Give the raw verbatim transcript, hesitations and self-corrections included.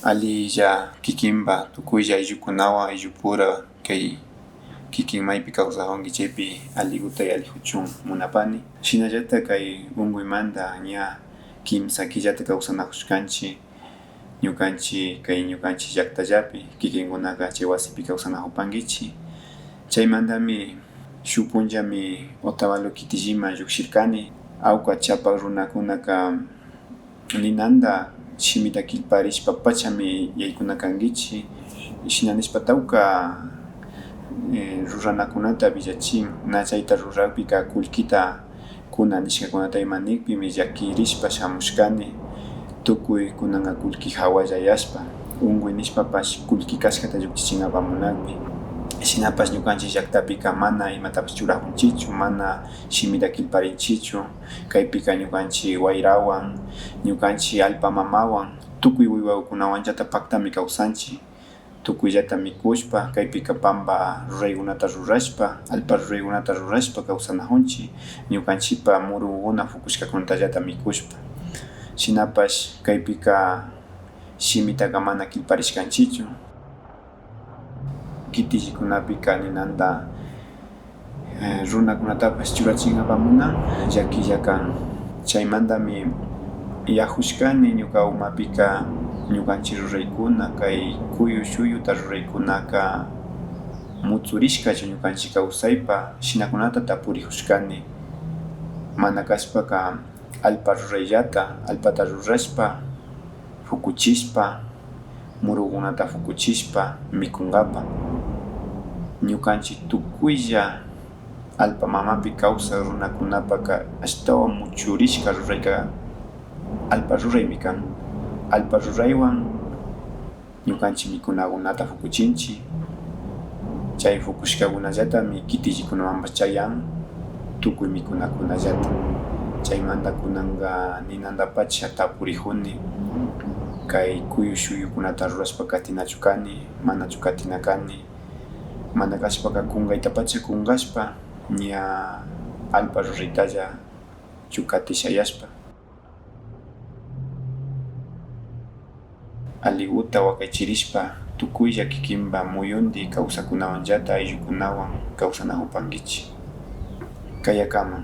Alilla kikinpa tukuylla ayllukunawan ayllupura kay kikin maypi kawsakunki chaypi alliguta yallichun munapani. Shinallata kay unkuymanta ña kimsa killata kawsanakushkanchik ñukanchik kay ñukanchik llaktallapi, kikinkunaka chay wasipi kawsanakupankichik. Chaymantami shuk punllami Otavalo kitilliman llukshirkani. Awka chapak runakunaka ninanta shimita killparishpa pachami yaykuna kankichik, shina nishpa tawka eh, ruranakunata willachin. Na chayta rurakpika kullkita kuna nishkakunata ima nikpimi llakirishpa shamushkani, tukuy kunanka kullki hawallayashpa, unkuy nishpapash kullki kashkata llukchichinkapak munakpi. Shinapash ñukanchik llaktapika mana imatapash churakunchikchu, mana shimita killparinchikchu. Kaypika ñukanchik wayrawan, ñukanchik allpa mamawan, tukuy wiwakunawanllata paktami kawsanchik. Tukuyllata mikushpa, kaypika pampa ruraykunata rurashpa, allpa ruraykunata rurashpa kawsanakunchik, ñukanchikpa murukuna pukushkakunatallata mikushpa. Shinapash kaypika shimitaka mana killparishkanchikchu. Kitillikunapika ninanta eh, runakunatapash churachinkapak munan, llakilla kan. Chaymantami yakushkani ñuka umapika ñukanchik ruraykuna, kay kuyu shuyuta ruraykunaka mutsurishkachu ñukanchik kawsaypa, shinakunata tapurikushkani. Mana kashpaka allpa rurayllata, allpata rurashpa, pukuchishpa, murukunata pukuchishpa mikunkapak. Ñukanchik tukuylla allpa mamapi kawsak runakunapaka ashtawan muchurishka rurayka allpa ruraymi kan. Allpa ruraywan ñukanchik mikunakunata pukuchinchik. Chay pukushkakunallatami kitillikunamanpash chayan tukuy mikunakunallata. Chaymanta kunanka ninantapacha tapurikuni, kay kuyu shuyukunata rurashpa katinachu kani, manachu katina kani, mana kashpaka kunkaytapacha kunkashpa ña allpa ruraytallachu katishayashpa. Alliguta wakaychirishpa tukuylla kikinpa muyunti kawsakkunawanllata ayllukunawan kawsanakupankichik. Kayakaman,